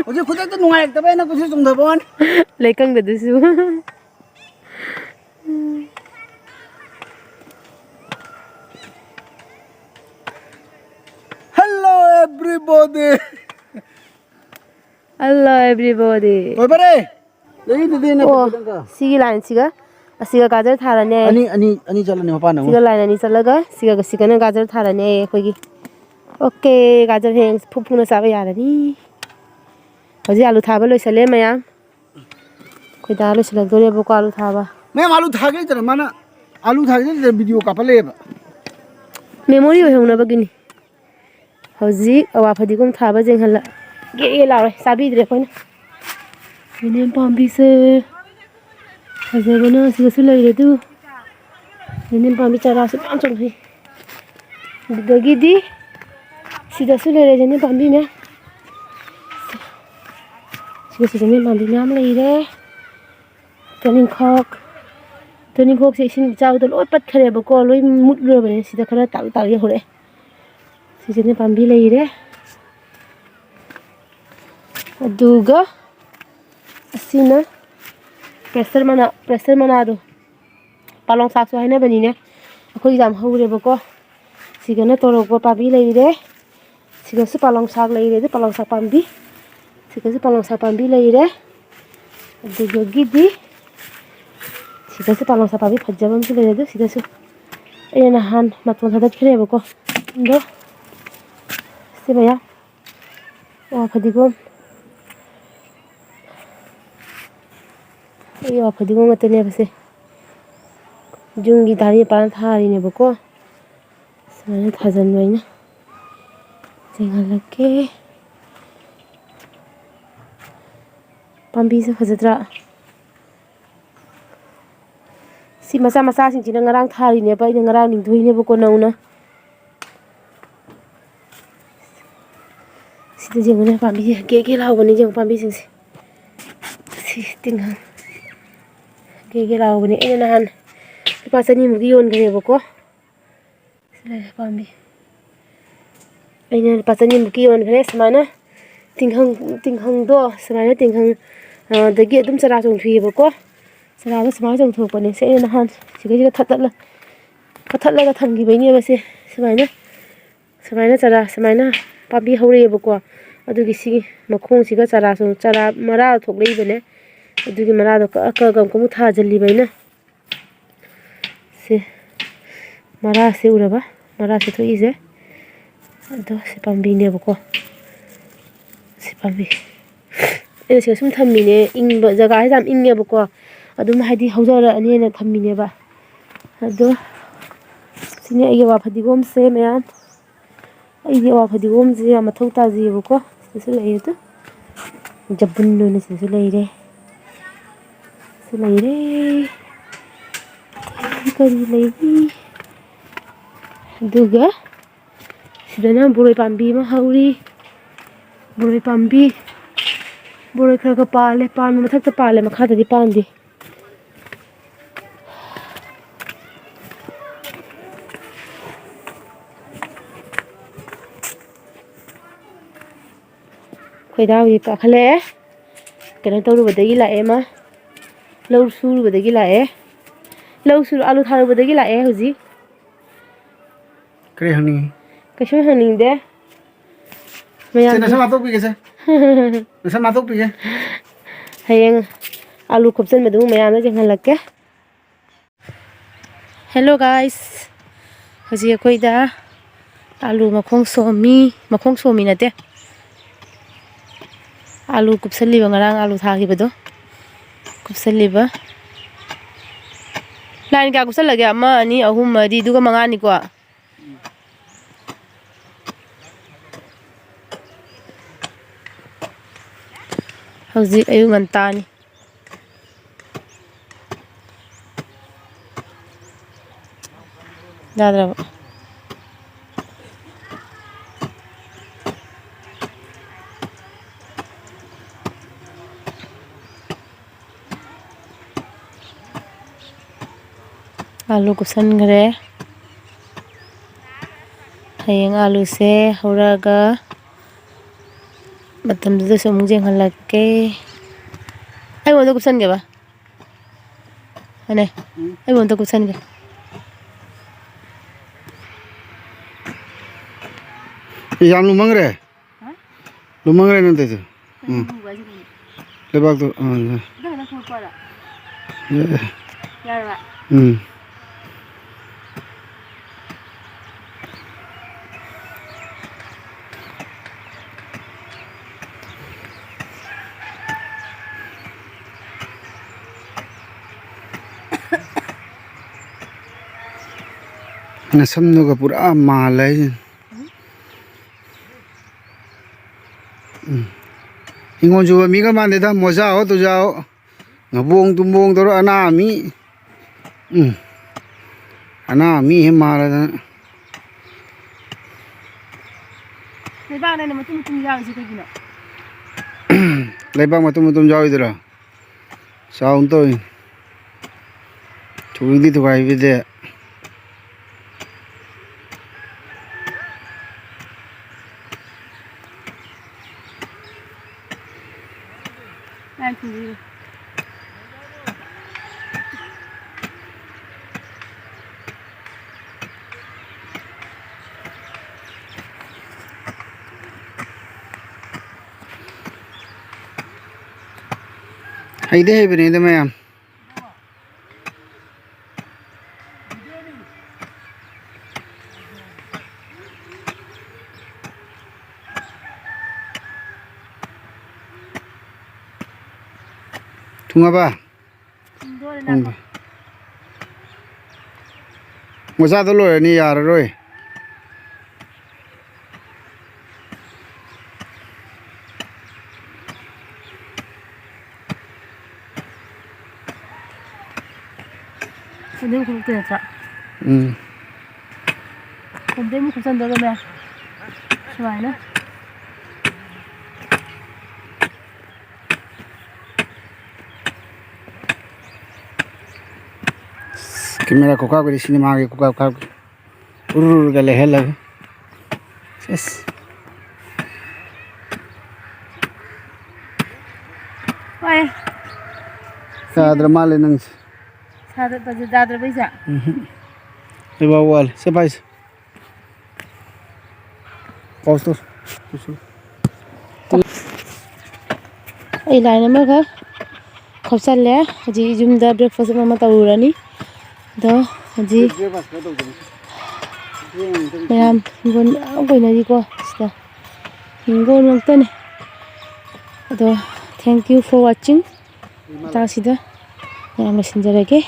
ꯍꯧꯖꯤꯛ ꯈꯨꯗꯛꯇ ꯅꯨꯡꯉꯥꯏꯔꯛꯇꯕ ꯑꯩꯅ ꯀꯨꯁꯤ ꯆꯣꯡꯊꯕ ꯋꯥꯅꯤ꯫ ꯂꯩꯀꯪꯗꯗꯨꯁꯨ꯫ Hello everybody. Hello everybody. ꯂꯣꯏꯕꯔꯦ꯫ ꯂꯩꯗꯨꯗꯤ ꯅꯪ ꯑꯣ, ꯈꯤꯇꯪꯒ꯫ ꯁꯤꯒꯤ ꯂꯥꯏꯟꯁꯤꯒ ꯑꯁꯤꯒ ꯒꯥꯖꯔ ꯊꯥꯔꯅꯦ꯫ ꯑꯅꯤ, ꯑꯅꯤ, ꯑꯅꯤ ꯆꯠꯂꯅꯤ ꯃꯄꯥꯟꯗ ꯑꯃꯨꯛ꯫ ꯁꯤꯒ ꯂꯥꯏꯟ ꯑꯅꯤ ꯆꯠꯂꯒ ꯁꯤꯒ, ꯁꯤꯒꯅ ꯒꯥꯖꯔ ꯊꯥꯔꯅꯦ ꯑꯩꯈꯣꯏꯒꯤ꯫ ꯑꯣꯀꯦ, ꯒꯥꯖꯔ ꯍꯌꯦꯡ ꯐꯨ ꯐꯨꯅ ꯆꯥꯕ ꯌꯥꯔꯅꯤ꯫ ꯍꯧꯖꯤꯛ ꯑꯥꯂꯨ ꯊꯥꯕ ꯂꯣꯏꯁꯜꯂꯦ ꯃꯌꯥꯝ꯫ ꯑꯩꯈꯣꯏ ꯗꯥ ꯂꯣꯏꯁꯤꯜꯂꯛꯇꯣꯔꯦꯕꯀꯣ ꯑꯥꯂꯨ ꯊꯥꯕ꯫ ꯃꯌꯥꯝ ꯑꯥꯂꯨ ꯊꯥꯒꯦ ꯂꯩꯇꯅ ꯃꯥꯅ ꯑꯥꯂꯨ ꯊꯥꯒꯦ ꯂꯩꯇꯅ ꯚꯤꯗꯤꯑꯣ ꯀꯥꯞꯄ ꯂꯩꯌꯦꯕ꯫ ꯃꯦꯃꯣꯔꯤ ꯑꯣꯏꯍꯧꯅꯕꯒꯤꯅꯤ꯫ ꯍꯧꯖꯤꯛ ꯑꯋꯥ ꯐꯗꯤꯒꯣꯝ ꯊꯥꯕ ꯌꯦꯡꯍꯜꯂꯒꯦ ꯂꯥꯎꯔꯦ, ꯆꯥꯕꯤꯗ꯭ꯔꯦ ꯑꯩꯈꯣꯏꯅ꯫ ꯌꯦꯟꯗꯦꯝ ꯄꯥꯝꯕꯤꯁꯦ ꯐꯖꯕꯅ ꯁꯤꯗꯁꯨ ꯂꯩꯔꯦ ꯑꯗꯨ꯫ ꯌꯦꯟꯗꯦꯝ ꯄꯥꯝꯕꯤ ꯆꯥꯔꯥꯁꯨ ꯃꯌꯥꯝ ꯆꯣꯡꯊꯣꯛꯏ꯫ ꯑꯗꯨꯗꯒꯤꯗꯤ ꯁꯤꯗꯁꯨ ꯂꯩꯔꯦ ꯌꯦꯟꯗꯦꯝ ꯄꯥꯝꯕꯤ ꯃꯌꯥꯝ꯫ ꯁꯤꯗ, ꯁꯤꯗꯅꯦ ꯄꯥꯝꯕꯤ ꯃꯌꯥꯝ ꯂꯩꯔꯦ꯫ ꯇꯣꯅꯤꯡꯈꯣꯛ, ꯇꯣꯅꯤꯡꯈꯣꯛꯁꯦ ꯏꯁꯤꯡ ꯏꯆꯥꯎꯗ ꯂꯣꯏ ꯄꯠꯈ꯭ꯔꯦꯕꯀꯣ, ꯂꯣꯏ ꯃꯨꯠꯂꯨꯔꯕꯅꯦ꯫ ꯁꯤꯗ ꯈꯔ ꯇꯥꯔꯨ ꯇꯥꯔꯨ ꯌꯧꯍꯧꯔꯛꯑꯦ꯫ ꯁꯤꯁꯤꯅ ꯄꯥꯝꯕꯤ ꯂꯩꯔꯦ꯫ ꯑꯗꯨꯒ ꯑꯁꯤꯅ ꯄ꯭ꯔꯦꯁꯔ ꯃꯅꯥ, ꯄ꯭ꯔꯦꯁꯔ ꯃꯅꯥꯗꯣ꯫ ꯄꯥꯂꯣꯡ ꯁꯥꯛꯁꯨ ꯍꯥꯏꯅꯕꯅꯤꯅꯦ꯫ ꯑꯩꯈꯣꯏꯒꯤ ꯌꯥꯝ ꯍꯧꯔꯦꯕꯀꯣ꯫ ꯁꯤꯒꯅ ꯇꯣꯔꯣꯛꯄ ꯄꯥꯝꯕꯤ ꯂꯩꯔꯦ꯫ ꯁꯤꯒꯁꯨ ꯄꯥꯂꯣꯡ ꯁꯥꯛ ꯂꯩꯔꯦ, ꯑꯗꯨ ꯄꯥꯂꯣꯡ ꯁꯥꯛ ꯄꯥꯝꯕꯤ꯫ ꯁꯤꯒꯁꯨ ꯄꯥꯂꯣꯡ ꯁꯥꯛ ꯄꯥꯝꯕꯤ ꯂꯩꯔꯦ꯫ ꯑꯗꯨꯗꯒꯤꯗꯤ ꯁꯤꯗꯁꯨ ꯄꯥꯂꯣꯡ ꯁꯥꯛ ꯄꯥꯝꯕꯤ ꯐꯖꯕ ꯑꯃꯁꯨ ꯂꯩꯔꯦ꯫ ꯑꯗꯨ ꯁꯤꯗꯁꯨ ꯑꯩꯅ ꯅꯍꯥꯟ ꯃꯇꯣꯟ ꯊꯥꯗꯠꯈ꯭ꯔꯦꯕꯀꯣ꯫ ꯑꯗꯣ ꯁꯤ ꯃꯌꯥꯝ ꯑꯋꯥ ꯐꯗꯤꯒꯣꯝ꯫ ꯑꯩ ꯑꯋꯥ ꯐꯗꯤꯒꯣꯝ ꯉꯥꯛꯇꯅꯦꯕ ꯁꯦ꯫ ꯌꯨꯝꯒꯤ ꯇꯥꯔꯤ ꯃꯄꯥꯟ ꯊꯥꯔꯤꯅꯦꯕꯀꯣ꯫ ꯁꯨꯃꯥꯏꯅ ꯊꯥꯖꯤꯟꯕ ꯑꯩꯅ꯫ ꯆꯦꯡꯍꯜꯂꯛꯀꯦ꯫ ꯄꯥꯝꯕꯤꯁꯦ ꯐꯖꯗ꯭ꯔꯥ? ꯁꯤ ꯃꯆꯥ ꯃꯆꯥꯁꯤꯡꯁꯤꯅ ꯉꯔꯥꯡ ꯊꯥꯔꯤꯅꯦꯕ, ꯑꯩꯅ ꯉꯔꯥꯡ ꯂꯤꯡꯊꯣꯛꯏꯅꯦꯕꯀꯣ ꯅꯧꯅ꯫ ꯁꯤꯗ ꯌꯦꯡꯉꯨꯅꯦ, ꯄꯥꯝꯕꯤ ꯒꯦ ꯒꯦ ꯂꯥꯎꯕꯅꯦ, ꯌꯦꯡꯉꯨ ꯄꯥꯝꯕꯤꯁꯤꯡꯁꯦ꯫ ꯁꯤ ꯇꯤꯡꯈꯪ ꯒꯦ ꯒꯦ ꯂꯥꯎꯕꯅꯦ꯫ ꯑꯩꯅ ꯅꯍꯥꯟ ꯂꯨꯄꯥ ꯆꯅꯤꯃꯨꯛꯀꯤ ꯌꯣꯟꯈ꯭ꯔꯦꯕꯀꯣ꯫ ꯁꯤ ꯂꯩꯔꯦ ꯄꯥꯝꯕꯤ꯫ ꯑꯩꯅ ꯂꯨꯄꯥ ꯆꯅꯤꯃꯨꯛꯀꯤ ꯌꯣꯟꯈ꯭ꯔꯦ꯫ ꯁꯨꯃꯥꯏꯅ ꯇꯤꯡꯈꯪ, ꯇꯤꯡꯈꯪꯗꯣ ꯁꯨꯃꯥꯏꯅ ꯇꯤꯡꯈꯪ, ꯑ, ꯗꯒꯤ ꯑꯗꯨꯝ ꯆꯔꯥ ꯆꯣꯡꯊꯣꯛꯑꯦꯕꯀꯣ꯫ ꯆꯔꯥꯗꯣ ꯁꯨꯃꯥꯏꯅ ꯆꯣꯡꯊꯣꯛꯄꯅꯦ꯫ ꯁꯦ ꯑꯩꯅ ꯅꯍꯥꯟ ꯁꯤꯒꯩꯁꯤꯒ ꯊꯠꯇꯠꯂ-, ꯀꯛꯊꯠꯂꯒ ꯊꯝꯈꯤꯕꯩꯅꯦꯕ ꯁꯦ꯫ ꯁꯨꯃꯥꯏꯅ, ꯁꯨꯃꯥꯏꯅ ꯆꯔꯥ, ꯁꯨꯃꯥꯏꯅ ꯄꯥꯝꯕꯤ ꯍꯧꯔꯛꯑꯦꯕꯀꯣ꯫ ꯑꯗꯨꯒꯤ ꯁꯤꯒꯤ ꯃꯈꯣꯡꯁꯤꯒ ꯆꯔꯥꯁꯨ, ꯆꯔꯥ ꯃꯔꯥ ꯊꯣꯛꯂꯛꯏꯕꯅꯦ꯫ ꯑꯗꯨꯒꯤ ꯃꯔꯥꯗꯣ ꯀꯛꯑ, ꯀꯛꯑꯒ ꯑꯃꯨꯛ, ꯑꯃꯨꯛ ꯊꯥꯖꯤꯜꯂꯤꯕ ꯑꯩꯅ꯫ ꯁꯦ, ꯃꯔꯥꯁꯦ ꯎꯔꯕ? ꯃꯔꯥꯁꯦ ꯊꯣꯛꯏꯁꯦ꯫ ꯑꯗꯣ ꯁꯤ ꯄꯥꯝꯕꯤꯅꯦꯕꯀꯣ꯫ ꯁꯤ ꯄꯥꯝꯕꯤ꯫ ꯑꯩꯅ ꯁꯤꯗ ꯁꯨꯝ ꯊꯝꯃꯤꯅꯦ꯫ ꯏꯪꯕ, ꯖꯒꯥꯁꯤꯗ ꯌꯥꯝ ꯏꯪꯉꯦꯕꯀꯣ꯫ ꯑꯗꯨꯝ ꯍꯥꯏꯗꯤ ꯍꯧꯖꯔꯛꯑꯅꯤꯅ ꯊꯝꯃꯤꯅꯦꯕ꯫ ꯑꯗꯣ ꯁꯤꯅꯦ ꯑꯩꯒꯤ ꯋꯥ ꯐꯗꯤꯒꯣꯝꯁꯦ ꯃꯌꯥꯝ꯫ ꯑꯩꯗꯤ ꯑꯋꯥ ꯐꯗꯤꯒꯣꯝꯁꯦ ꯌꯥꯝ ꯃꯊꯧ ꯇꯥꯖꯩꯌꯦꯕꯀꯣ꯫ ꯁꯤꯗꯁꯨ ꯂꯩꯔꯦ ꯑꯗꯨ꯫ ꯖꯕꯨꯟ ꯑꯣꯏꯅ ꯁꯤꯗꯁꯨ ꯂꯩꯔꯦ꯫ ꯁꯤ ꯂꯩꯔꯦ꯫ ꯀꯔꯤ ꯂꯩꯔꯤ? ꯑꯗꯨꯒ ꯁꯤꯗꯅ ꯕꯣꯔꯣꯏ ꯄꯥꯝꯕꯤ ꯑꯃ ꯍꯧꯔꯤ꯫ ꯕꯣꯔꯣꯏ ꯄꯥꯝꯕꯤ꯫ ꯕꯣꯔꯣꯏ ꯈꯔ ꯈꯔ ꯄꯥꯜꯂꯦ, ꯄꯥꯟꯕ ꯃꯊꯛꯇ ꯄꯥꯜꯂꯦ, ꯃꯈꯥꯗꯗꯤ ꯄꯥꯟꯗꯦ꯫ ꯈꯣꯏꯗꯥ ꯍꯧꯖꯤꯛ ꯀꯥꯈꯠꯂꯛꯑꯦ꯫ ꯀꯩꯅꯣ ꯇꯧꯔꯨꯕꯗꯒꯤ ꯂꯥꯛꯑꯦ ꯃꯥ꯫ ꯂꯧ ꯁꯨꯔꯨꯕꯗꯒꯤ ꯂꯥꯛꯑꯦ꯫ ꯂꯧ ꯁꯨ-, ꯑꯥꯂꯨ ꯊꯥꯔꯨꯕꯗꯒꯤ ꯂꯥꯛꯑꯦ ꯍꯧꯖꯤꯛ꯫ ꯀꯔꯤ ꯍꯪꯅꯤꯡꯉꯤ? ꯀꯩꯁꯨꯝ ꯍꯪꯅꯤꯡꯗꯦ꯫ ꯁꯦ, ꯃꯌꯥꯝ ꯅꯁꯝ ꯍꯥꯠꯇꯣꯛꯄꯤꯒꯦꯁꯦ꯫ ꯅꯁꯝ ꯍꯥꯠꯇꯣꯛꯄꯤꯒꯦ꯫ ꯍꯌꯦꯡ ꯑꯥꯂꯨ ꯈꯣꯞꯆꯟꯕꯗꯨ ꯃꯌꯥꯝꯗ ꯌꯦꯡꯍꯜꯂꯛꯀꯦ꯫ Hello guys, ꯍꯧꯖꯤꯛ ꯑꯩꯈꯣꯏꯗ ꯑꯥꯂꯨ ꯃꯈꯣꯡ ꯁꯣꯝꯃꯤ, ꯃꯈꯣꯡ ꯁꯣꯝꯃꯤ ꯅꯠꯇꯦ, ꯑꯥꯂꯨ ꯀꯨꯞꯁꯜꯂꯤꯕ, ꯉꯔꯥꯡ ꯑꯥꯂꯨ ꯊꯥꯈꯤꯕꯗꯣ ꯀꯨꯞꯁꯜꯂꯤꯕ꯫ Line ꯀꯌꯥ ꯀꯨꯞꯁꯜꯂꯒꯦ? ꯑꯃ, ꯑꯅꯤ, ꯑꯍꯨꯝ, ꯃꯔꯤ, ꯑꯗꯨꯒ ꯃꯉꯥꯅꯤꯀꯣ꯫ ꯍꯧꯖꯤꯛ ꯑꯌꯨꯛ ꯉꯟꯇꯥꯅꯤ꯫ ꯌꯥꯗ꯭ꯔꯕ꯫ ꯑꯥꯂꯨ ꯀꯨꯞꯁꯟꯈ꯭ꯔꯦ꯫ ꯍꯌꯦꯡ ꯑꯥꯂꯨꯁꯦ ꯍꯧꯔꯛꯑꯒ ꯃꯇꯝꯗꯨꯗꯁꯨ ꯑꯃꯨꯛ ꯌꯦꯡꯍꯜꯂꯛꯀꯦ꯫ ꯑꯩꯉꯣꯟꯗ ꯀꯨꯞꯁꯟꯒꯦꯕ꯫ ꯑꯅꯦ, ꯎꯝ꯫ ꯑꯩꯉꯣꯟꯗ ꯀꯨꯞꯁꯟꯒꯦ꯫ ꯑꯦ, ꯌꯥꯝ ꯂꯨꯃꯟꯈ꯭ꯔꯦ꯫ ꯍꯥ? ꯂꯨꯃꯟꯈ꯭ꯔꯦ ꯅꯪ ꯇꯧꯔꯤꯗꯣ꯫ ꯎꯝ꯫ ꯂꯨꯕ ꯍꯥꯏꯁꯦ ꯀꯩꯅꯣ? ꯂꯩꯕꯥꯛꯇꯣ, ꯑꯥ, ꯌꯥ-, ꯑꯗꯨ ꯈꯛꯇꯪ ꯀꯣꯠꯄꯔꯣ? ꯌꯥ-, ꯌꯥꯔꯕ? ꯎꯝ꯫ ꯅꯁꯝꯗꯨꯒ ꯄꯨꯔꯥ ꯃꯥꯜꯂꯦ ꯍꯥꯏꯁꯤꯅꯤ꯫ ꯎꯝ꯫ ꯍꯤꯡꯒꯣꯜ ꯁꯨꯕ ꯃꯤꯒ ꯃꯥꯟꯗꯦꯗ, ꯃꯣꯖꯥꯑꯣ ꯇꯨꯖꯥꯑꯣ꯫ ꯉꯕꯣꯡ ꯇꯨꯝꯕꯣꯡ ꯇꯧꯔ ꯑꯅꯥ ꯃꯤ꯫ ꯎꯝ꯫ ꯑꯅꯥ ꯃꯤ ꯍꯦꯛ ꯃꯥꯜꯂꯗꯅ꯫ ꯂꯩꯕꯥꯛꯅ ꯑꯩꯅ ꯃꯇꯨꯝ ꯃꯇꯨꯝ ꯌꯥꯎꯔꯤꯁꯦ ꯀꯩꯒꯤꯅꯣ? ꯂꯩꯕꯥꯛ ꯃꯇꯨꯝ ꯃꯇꯨꯝ ꯌꯥꯎꯔꯤꯗꯨꯔꯣ? ꯆꯥꯎꯅ ꯇꯧꯏ꯫ ꯊꯨꯒꯥꯏꯗꯤ ꯊꯨꯒꯥꯏꯕꯤꯗꯦ꯫ ꯂꯥꯏ ꯊꯤꯟꯕꯤꯔꯣ꯫ ꯍꯩꯗꯤ ꯍꯩꯕꯅꯤꯗ ꯃꯌꯥꯝ꯫ ꯊꯨꯡꯉꯕ? ꯊꯨꯡꯗꯣꯔꯦ ꯎꯝ꯫ ꯅꯥꯀꯣ꯫ ꯃꯆꯥꯗꯣ ꯂꯣꯏꯔꯅꯤ, ꯌꯥꯔꯔꯣꯏ꯫ ꯑꯗꯨꯝ ꯈꯨꯝꯃꯛꯇꯣꯏ ꯅꯠꯇ꯭ꯔꯥ? ꯎꯝ꯫ ꯈꯨꯝꯗꯩ ꯑꯃꯨꯛ ꯈꯨꯝꯆꯟꯗꯣꯔꯝꯃꯦ꯫ ꯁꯨꯃꯥꯏꯅ꯫ ꯀꯦꯃꯦꯔꯥ ꯈꯨꯀꯥꯞꯀꯗꯤ ꯁꯤꯅꯦꯃꯥꯒꯤ ꯈꯨꯀꯥꯞ ꯀꯥꯞꯀꯦ꯫ ꯎꯔꯨꯔꯒ ꯂꯩꯍꯜꯂꯒ꯫ ꯁꯦꯁ꯫ ꯍꯣꯏ꯫ ꯌꯥꯗ꯭ꯔ ꯃꯥꯜꯂꯦ ꯅꯪꯁꯦ꯫ ꯁꯥꯗ-, ꯇꯥꯗ꯭ꯔꯕꯩꯁꯦ? ꯎꯝꯍꯨꯝ꯫ ꯑꯩ ꯋꯥ ꯋꯥꯠꯂꯦ꯫ ꯁꯦ ꯄꯥꯏꯁꯦ꯫ Pause ꯇꯧ꯫ ꯑꯩ line ꯑꯃꯒ ꯈꯥꯎꯆꯜꯂꯦ꯫ ꯍꯧꯖꯤꯛ ꯌꯨꯝꯗ breakfast ꯑꯃ ꯇꯧꯔꯨꯔꯅꯤ꯫ ꯑꯗꯣ ꯍꯧꯖꯤꯛ ꯃꯌꯥꯝ ꯍꯤꯡꯒꯣꯜ ꯃꯌꯥꯝ ꯀꯣꯏꯅꯔꯤꯀꯣ ꯁꯤꯗ꯫ ꯍꯤꯡꯒꯣꯜ ꯉꯥꯛꯇꯅꯦ꯫ ꯑꯗꯣ thank you for watching꯫ ꯃꯇꯥꯡꯁꯤꯗ ꯃꯌꯥꯝ ꯂꯣꯏꯁꯤꯟꯖꯔꯒꯦ꯫